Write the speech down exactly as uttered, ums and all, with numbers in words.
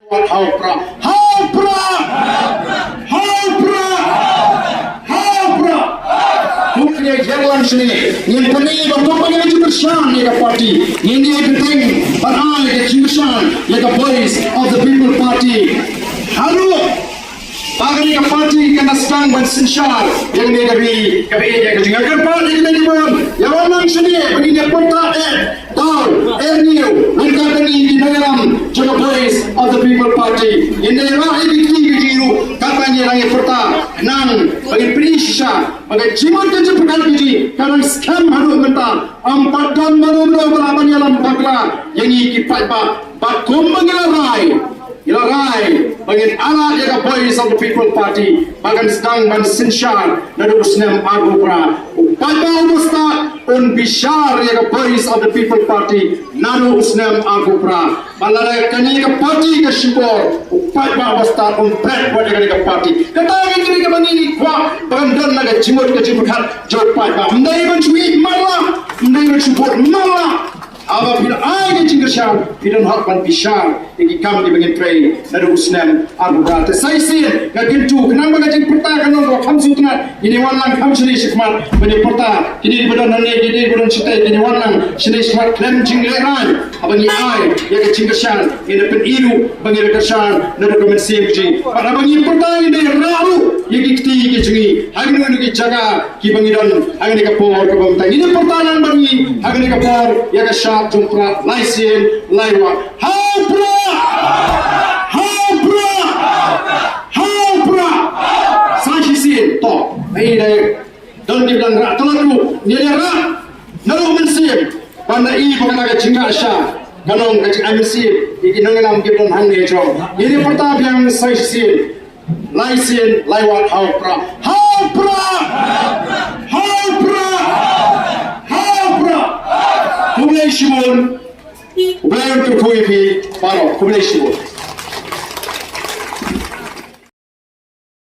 Hau prah, hau prah, hau prah, hau prah. Kum kane ïa lang shane ngin pyni ba kum kane ka jingkyrshan ïa ka party, ngin ïa ka ting ban ai ka jingkyrshan ïa ka Voice of the People Party. Haduh ba kane ka party kan da sdang ban synshar ïa kane ka ri, kaba ïeit ïa ka jingkyrpad ïa kane ka ri. Ïa wan lang shane ba ngin ïa pyrta eh Dor, eh, niu, lyngba kane ki nongïalam jong ka Voice of the People Party. Ngin ïa rah ïa ki kti ki jong ngi ruh, katba ngi dang ïa pyrta, khnang ba ngin pyni shisha ba ka jingmut ka jingpyrkhat ka jong ngi ka dang skhem haduh mynta. Ym pat don mano mano ba lah ban ïalam bakla ïa ngi ki paidbah, bad kumba ngi la rai, ngi la rai ba ngin ailad ïa ka Voice of the People Party ba kan sdang ban synshar naduh u snem arphew phra. U paidbah uba stad un bishar ïa ka Voice of the People Party naduh u snem arphew phra. Bad lada kane ka party ka shim bor, u paidbah uba stad un phet wat ïa kane ka party. Kata ka dei kaba ngi kwah ba kan don na ka jingmut ka jingpyrkhat jong u paidbah. Ym dei ban shu ïeit mar la, ym dei ban shu vote mar la. Haba phi la ai ka jingkyrshan, phi don hok ban bishar ïa ki kam kiba ngin trei naduh u snem arphew phra. Te sa shisien nga kyntu, khnang ba ka jingpyrta kan long kaba kham sngewtynnat, ngin ïa wan lang kham shane shakhmat ban ïa pyrta. Kine kiba don hangne, kine kiba don shatei, ngin ïa wan lang shane shakhmat khlem jinglehrain. Haba ngi ai ïa ka jingkyrshan, ngin ïa pyni ruh ba ngi la kyrshan naduh ka mynsiem ka jong ngi. Bad haba ngi pyrta, ngin ïa rah ruh ïa ki kti ki jong ngi ha kino kino ki jaka kiba ngi don ha kane ka por kaba mynta. Ngin ïa pyrta lang bad ngi ha kane ka por ïa ka shad jong u prah. Lai sien lai wah. Hau prah! Hau prah! Hau prah! Sa shisien to. Ai dei don kiba dang rah, to ruh ngin ïa rah naduh mynsiem. Ban da i ba kane ka jingrah sha kan long ka jingai mynsiem ïa ki nongïalam kiba don hangne jong. Ngin ïa pyrta biang sa shisien. Lai sien lai wah, hau prah, hau prah, hau prah, hau prah. Khublei shibun. Khublei, khublei ïa phi baroh. Khublei shibun.